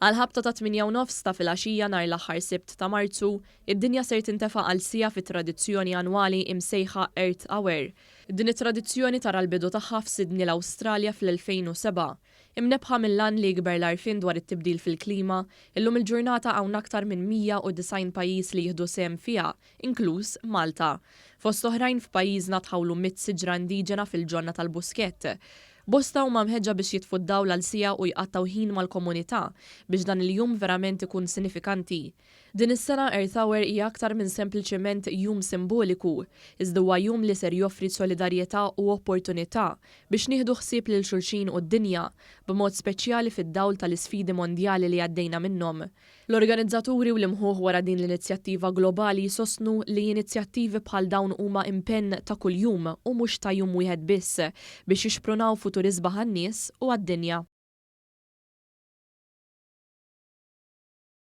Għall-ħabta tat-8:30 ta' filgħaxija nhar l-aħħar Sibt ta' Marzu, id-dinja ser tintefa' għal siegħa fit-tradizzjoni annwali imsejħa Earth Hour. Din it-tradizzjoni tara l-bidu tagħha f'Sydney l-Awstralja fl-2007. Imnebbħa mill-għan li jikber l-għarfien dwar it-tibdil fil-klima, illum il-ġurnata hawn aktar minn 190 pajjiż li jieħdu sehem fiha, inkluż Malta. Fost oħrajn f'pajjiżna tħawlu mitt siġra indiġena fil-ġonna tal-Buskett. Bosta huma mħeġġa biex jitfu d-dawl għal siegħa u jqattgħu ħin mal-komunità biex dan il-jum verament ikun sinifikanti. Din is-sena Earth Hour hija aktar minn sempliċement jum simboliku, iżda huwa jum li ser joffri solidarjetà u opportunità biex nieħdu ħsieb lil xulxin u d-dinja, b'mod speċjali fid-dawl tal-isfidi mondjali li għaddejna minnhom. L-organizzaturi u l-imħuħ wara din l-inizjattiva globali jsostnu li inizjattivi bħal dawn huma impenn ta' kuljum u mhux ta' jum wieħed biss biex jixprunaw futur isbaħ għan-nies u għad-dinja.